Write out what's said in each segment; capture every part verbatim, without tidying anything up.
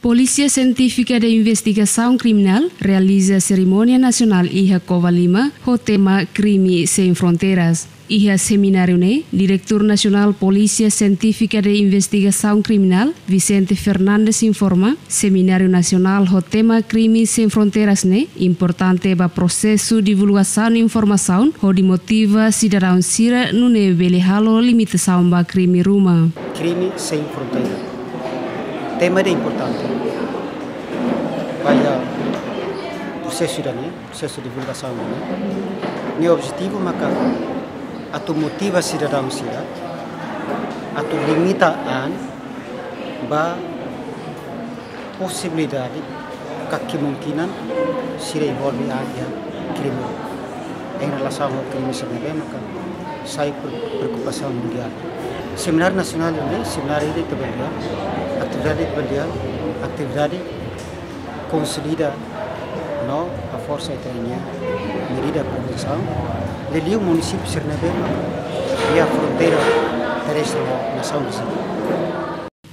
Polísia Sientífika de Investigasaun Kriminál realiza serimónia nasionál iha Covalima ho tema Krime Sem Fronteiras. Iha semináriu ne'e, Diretór Nasionál Polísia Sientífika de Investigasaun Kriminál, Vicente Fernandes, informa, semináriu nasionál ho tema Krime Sem Fronteiras ne'e importante ba prosesu divulgasaun informasaun hodi motiva sidadaun sira nune'e bele halo limitasaun ba krime ruma. Krime Sem Fronteiras. Tema ida importante ba iha prosesu ida-ne'e, prosesu divulgasaun ida-ne'e. Nia objetivu maka atu motiva sidadaun sira atu limita an ba posibilidade ka kemungkinan sira envolve an iha krime. Em relasaun ho krime sira ne'ebé maka sai pre-, preokupasaun mundiál. Semináriu nasionál ne'e, semináriu ida ita bele dehan, atividade ita bele dehan, atividade konsolida no reforsa ita-nia medida prevensaun. Liuliu munisípiu sira ne'ebé iha fronteira terrestre ho nasaun viziñu.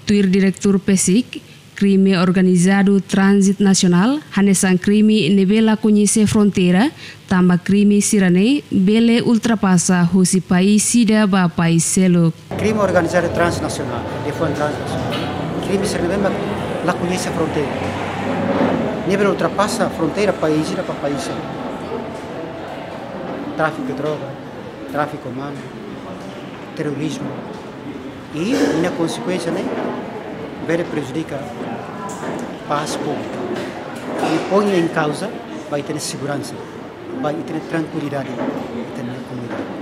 Tuir Diretór PSIK, krime organizadu transnasionál hanesan krime ne'ebé la koñese fronteira, tanba krime sira-ne'e bele ultrapasa husi país ida ba país seluk. Krime organizadu transnasionál, defon transnasionál. Krime sira ne'ebé mak la koñese fronteira. Ne'ebé ultrapasa fronteira país ida ba país seluk. Tráfiku droga, tráfiku umanu, terrorizmu. I nia konsekuénsia ne'e bele prejudika pás públika. I pon en kauza ba ita-nia seguransa, ba ita-nia trankuilidade, ita-nia komunidade.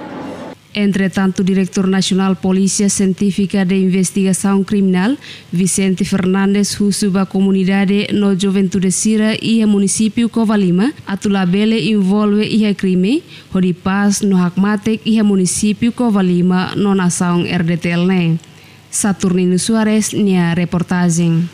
Entretantu, Diretór Nasionál Polísia Sientífika de Investigasaun Kriminál, Vicente Fernandes, husu ba komunidade no juventude sira iha munisípiu Covalima atu labele envolve iha krime, hodi pás no hakmatek iha munisípiu Covalima no nasaun R D T L ne'e. Saturnino Soares nia reportajen.